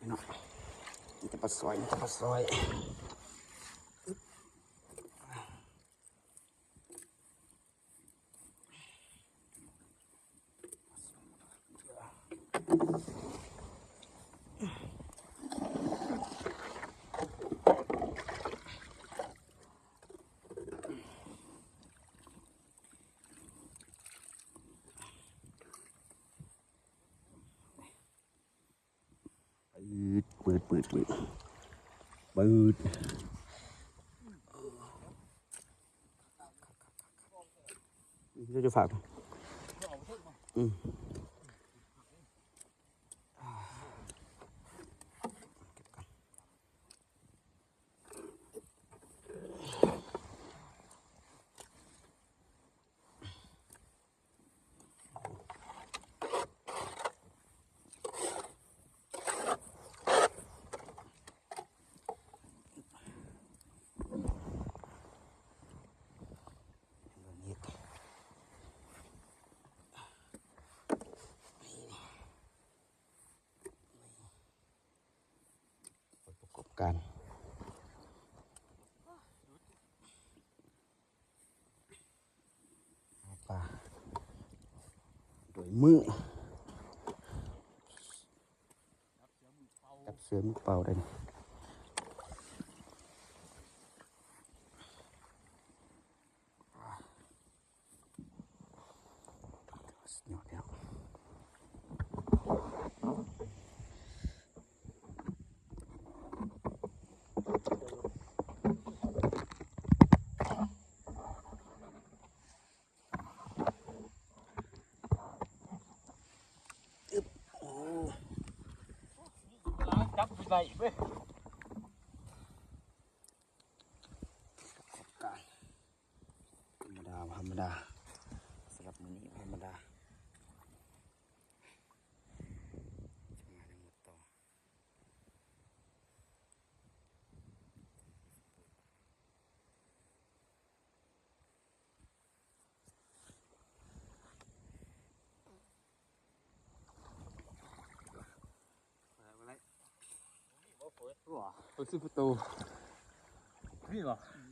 ເນາະ ມີແຕ່ປາຊອຍ ມີແຕ່ປາຊອຍ. ປືດ ປືດ ປືດ ປືດ ປືດ. ເຈົ້າຈະຝາກ ອືມ. ປະກອບການ ຫາປາໂດຍມື ຈັບເສືອມືເປົ່າໄດ້ນີ້. ສຸດຍອດແລ້ວ. ຈັບໄປໄດ້ເວີຍ. ທຳມະດາ ທຳມະດາ ສຳລັບມື້ນີ້ທຳມະດາ. ເປີດປະຕູ ມີບໍ່?